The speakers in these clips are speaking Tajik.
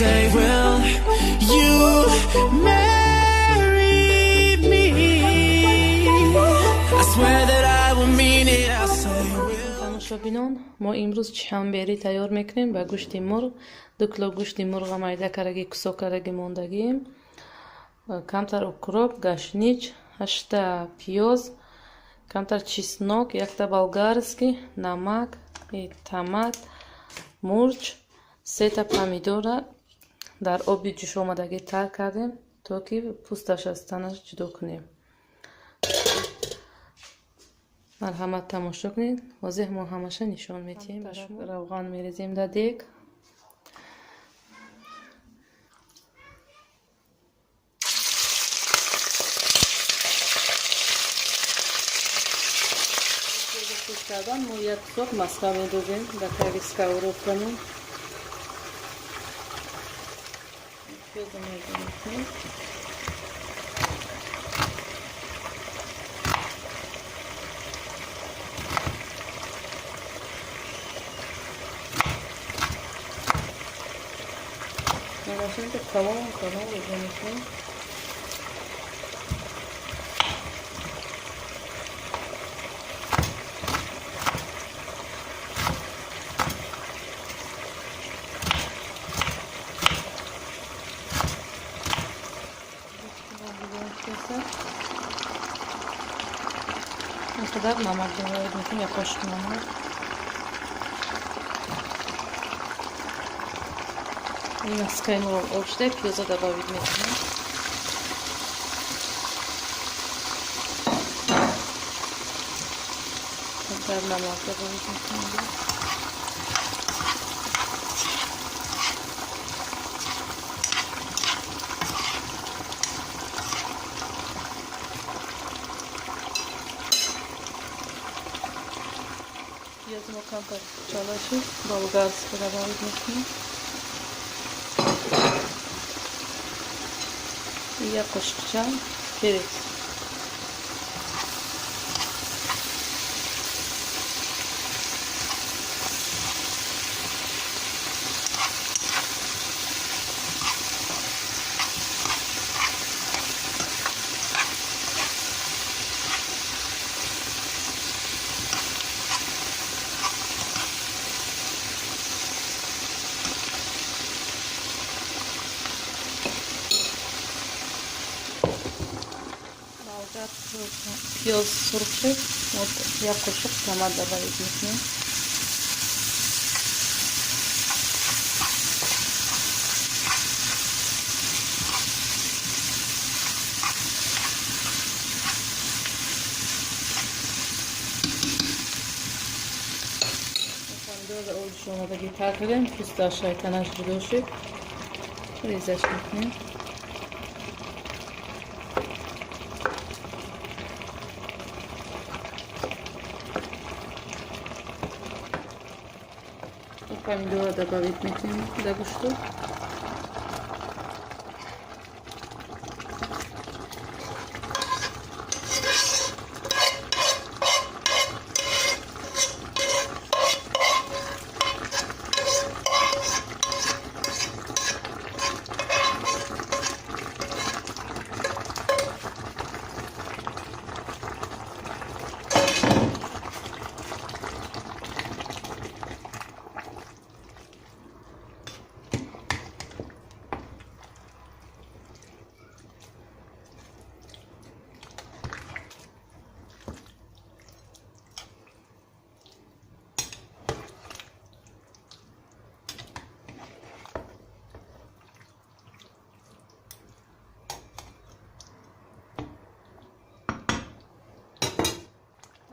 Say, will you marry me? I swear that I will mean it. I say, will. Тамошобинон, мо имрӯз чиҳамберӣ тайёр мекунем ба гӯшти мурғ. 2 кило гӯшти мурға майда кардаги, кусок кардаги мондагием. Камтар укроп, гашнич, 8 пиёз, камтар чеснок, якта болгарский, намак, томат, мурч, 3 помидора дар оби ҷӯшомадагӣ тар кардем, то ки пӯсташ аз танаш ҷудо кунем. Марҳамат, тамошо кунед. Ҳозир мо ҳамаша нишон медиҳем ба шумо. Равған мерезем дар дег. Кардан мо як кусок масло медозем дар таги сковородкамон. Пиёзо мезанем. Равшанка калон калон реза мекунем. Инқадар намак добавить мекунем, як қошуқ намак. Ин маскаи моро об шуда, пиёза добавить мекунем. Камтар намак добавить мекунем. Пиёзи мо камтар чала шуд, болгарский добавить мекунем. Як қошуқча перец. Пиёз сурх шуд, як қошуқ томат добавить мекунем. Помидорро оби ҷӯшомадагӣ тар кардем, пӯсташ шайтанаш ҷудо шуд, резаш мекунем. Помидора добавить мекунем дар гӯшту.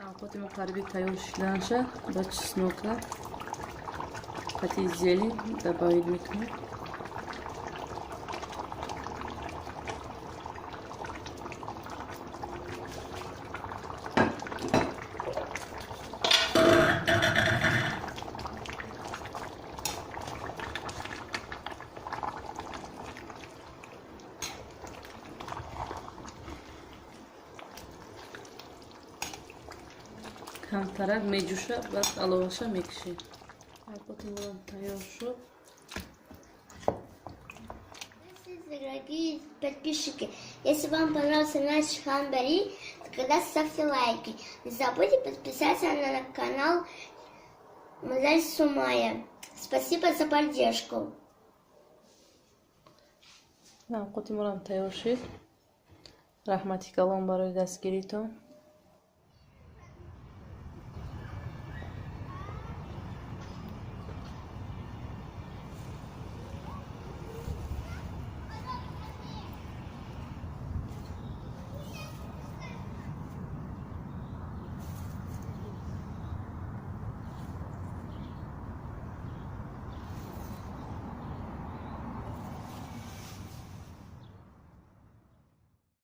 Овқоти мо қариби тайёр шуданша ба чеснока қати зелень добавить мекунем. Камтарак меҷӯша, баъд аловаша мекушем. Овқоти моам тайёр шуд. Дорогие подписчики, если вам понравился наш хамбари, тогда ставьте лайки. Не забудьте подписаться на канал Мазай Сумая. Спасибо за поддержку. Овқоти морам тайёр шид. Раҳмати калон барои дастгиритон.